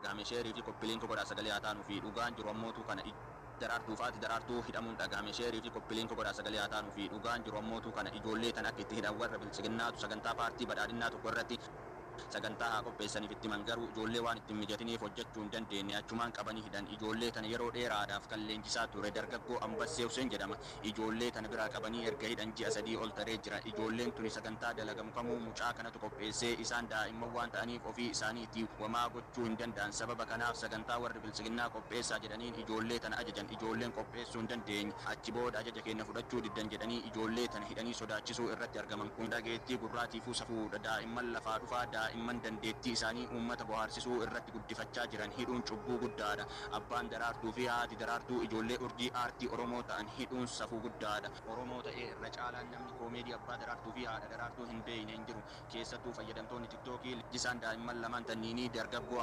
Dhagahame Sheerii fi copy link godhaa sagalee haa taanuu fi dhugaan jiru ammootu kana Daraartuu faati Daraartuu hidhamuun dhagahame Sheerii fi copy link godhaa sagalee haa taanuu fi dhugaan jiru ammootu kana ijoollee tana akka itti hidhan warra Biltsiginnaatu sagantaa paartii Badhaadhinnaa tokko irratti sagantaa haa qopheessaniif itti himan garuu ijoollee waan itti hin mijatiniif hojjachuu hin dandeenne achumaan qabanii hidhan ijoollee tana yeroo dheeraadhaaf kan leenjisaa ture dargaggoo Ambassee Huseen jedhama Ijoollee tana biraa qabanii erga hidhan ji'a 3 ol taree jira. Ijoolleen tuni sagantaa dalagamu kamuu mucaa kanatu qopheessee isaan daa'imman waan ta'aniif ofii isaaniitii wamaa gochuu hin danda'an. Sababa kanaaf sagantaa warri Biltsiginnaa qopheessaa jedhaniin ijoollee tana ajajan. Ijoolleen qopheessuu hin dandeenye. Achi booda ajaja keenna fudhachuu diddan jedhanii ijoollee tana hidhanii sodaachisuu irratti argaman. Kun dhageettii gurraatiifuu safuudha. Daa'imman lafaa dhufaa, daa'imman dandeettii isaanii uummata bohaarsisuu irratti guddifachaa jiran hidhuun cubbuu guddaadha. Abbaan Daraartuu fi haati Daraartuu ijoollee urjii aartii Oromoo ta'an hidhuun safuu guddaadha. Oromoo ta'ee irra caalaan namni koomeedii Abbaa Daraartuu fi haadha Daraartuu hin beeyne hin jiru. Keessattuu fayyadamtoonni Tiktookii leenjisaan daa'imman lamaan tanniinii dargaggoo.